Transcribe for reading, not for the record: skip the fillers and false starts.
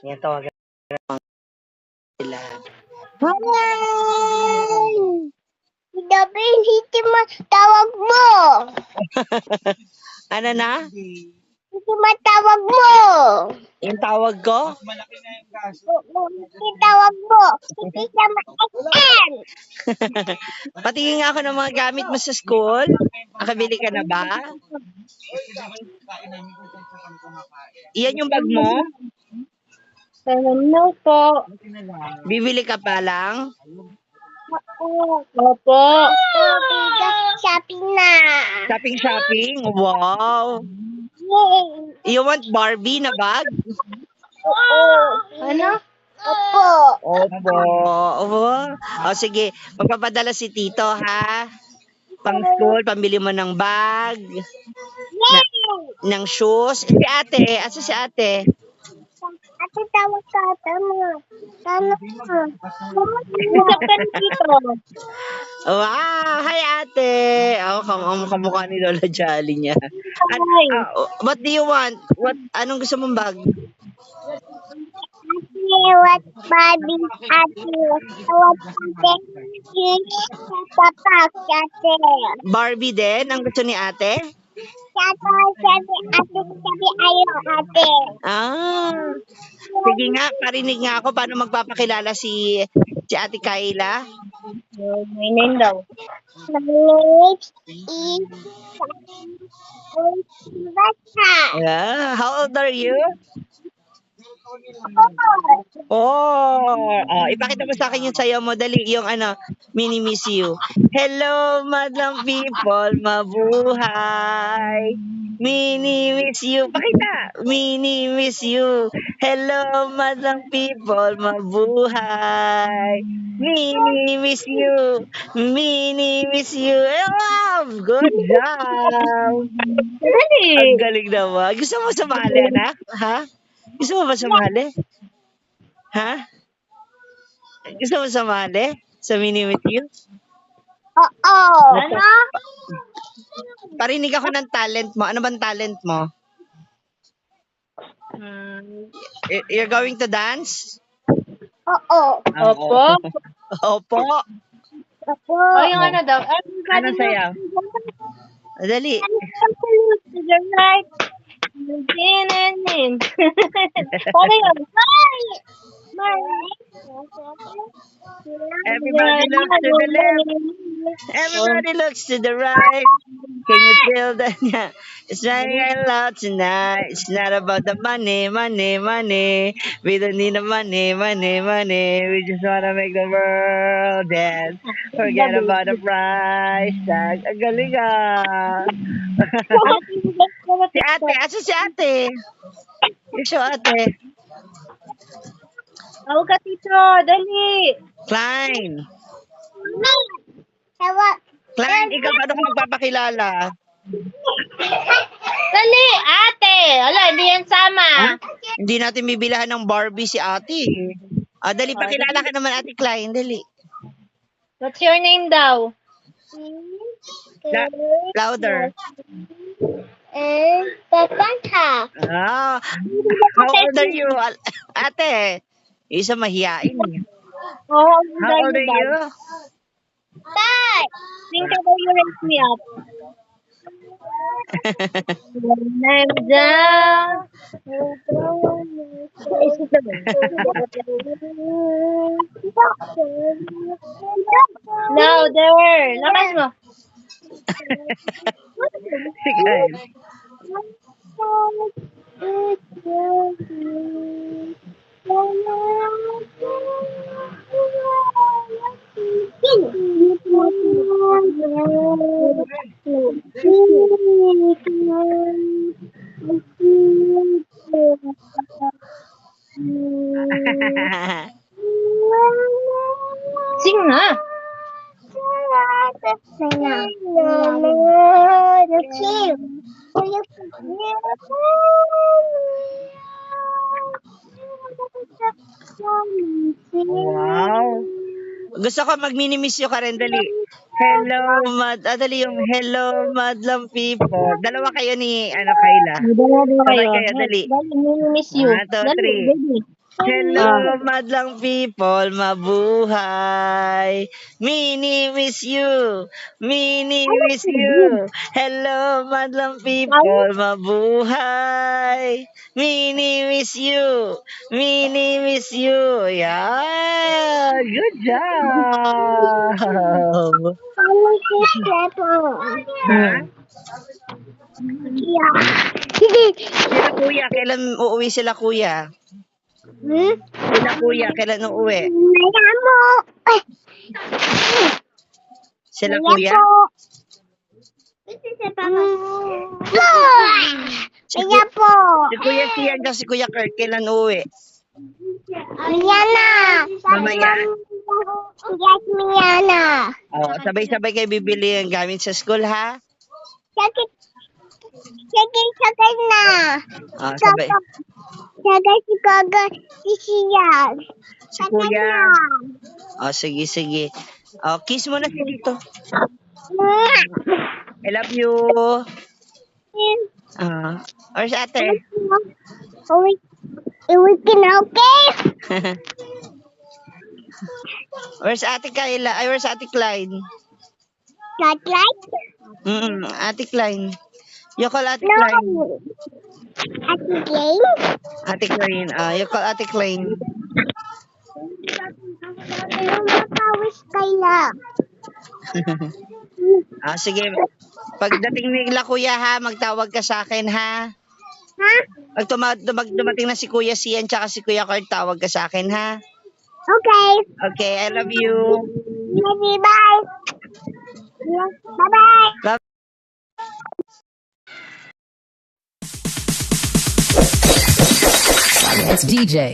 Yan, tawagan sila. Hi! Dapat hindi matawag mo. Ano na? Hindi matawag mo. Yung tawag ko? Oo, hindi tawag mo. Hindi siya ma-SM. Patingin nga ako ng mga gamit mo sa school. Nakabili ka na ba? Iyan yung bag mo? Hello po. Bibili ka pa lang? Oo. Opo. Biga, shopping na. Shopping, shopping? Wow! Yay. You want Barbie na bag? Oo. Ano? Opo. Opo. Opo. O sige, magpapadala si Tito ha. Pang school, pambili mo ng bag, Yay! ng shoes. Si ate, asa si ate? Ate, tawag ka. Tama. Tama. Usap ka ni Tito. Wow! Hi ate! Oh, ang kamukha ni Lola Jolly niya. Hi. What do you want? Anong gusto mong bag? Ate, what Barbie? Ate, what ate? Papa, ate. Barbie din ang gusto ni ate? Ate, sabi, ate, sabi, ayaw, ate. Ah. Sige nga, parinig nga ako paano magpapakilala si Ate Kayla. Oh, my name daw. My name is Bata. Yeah. How old are you? Oh. Oh, oh, ipakita mo sa akin yung sayaw mo. Dali, yung ano, mini miss you. Hello, madlang people, mabuhay. Mini miss you. Pakita. Mini miss you. Hello, madlang people, mabuhay. Mini miss you. Mini miss you. Eh, wow, good job. Dali. Ang galing naman. Gusto mo sumali, anak? Ha? Gusto mo ba sumali? Ha? Gusto mo sumali sa Mini With You? Oo. Ano? Parinig ako ng talent mo. Ano bang talent mo? You're going to dance? Oo. Opo. Opo. Opo. O, yung ano daw. Ano sayaw? Dali. To the right. In and in. Paano yun? Everybody looks to the left. Everybody looks to the right. Can you feel that? Yeah. It's raining loud tonight. It's not about the money, money, money. We don't need the money, money, money. We just wanna make the world dance. Forget about the price tag. Ang galing ah. Si ate, asa si ate? Yes, yung ate. Tawag ka, Tito. Dali. Klein. Tawag. Klein, ikaw ano ka magpapakilala? Dali, ate. Wala, hindi yan sama. Hindi natin bibilahan ng Barbie si ate. Ah, dali, pakilala ka naman, Ate Klein. Dali. What's your name daw? Louder. And Papanta. Ah, how old are you, ate? Yung isa mahiyain eh. Oh, How old are you? Bye. Think about you raise me up. When I'm down. Louder. Lakas mo. Sige. Sing na. Wow. Gusto ko mag-mini-miss you ka rin, dali. Hello, mad. Ah, dali yung "Hello, madlang people." Dalawa kayo ni, ano, Kayla. Dalawa daw Sabay kayo. kayo, dali. Dali, miss you. One, two, Dali, three. baby. Hello, Ah. madlang people, mabuhay. Mini miss you. Mini miss you. Hello, madlang people, mabuhay. Mini miss you. Mini miss you. Yeah. Good job. Ha? Yeah. Sila kuya, kailan uuwi sila kuya? Hmm? Sila kuya, kailan uuwi? Maya mo. Sila Maya kuya? po. Maya po. Si Kuya Sian at si Kuya Kurt, kailan uuwi? Maya na. Mamaya? Yes, maya na. Oh, sabay-sabay kayo bibili ng gamit sa school, ha? Sakit. Sakit, sakit na. Oh, sabay. Sakit si Gaga, si Sian. Si Kuya. Oh, sige, sige. Oh, kiss mo na si Tito. I love you. Ah, or si ate. Uwi, uwi ka na, okay? Where's Ate Kayla? Ay, where's Ate Klein? Not like? Ate Klein. You call Ate No. Klein. Ate Jane? Ate Klein. Ah, you call Ate Klein. Ano mapawis kaila? Ah, sige. Pagdating nila kuya ha, magtawag ka sa akin ha. Ha? Pag dumating na si Kuya Sian tsaka si Kuya Kurt, tawag ka sa akin ha. Okay. Okay, I love you. Love you, bye. Bye-bye. Bye. It's DJ.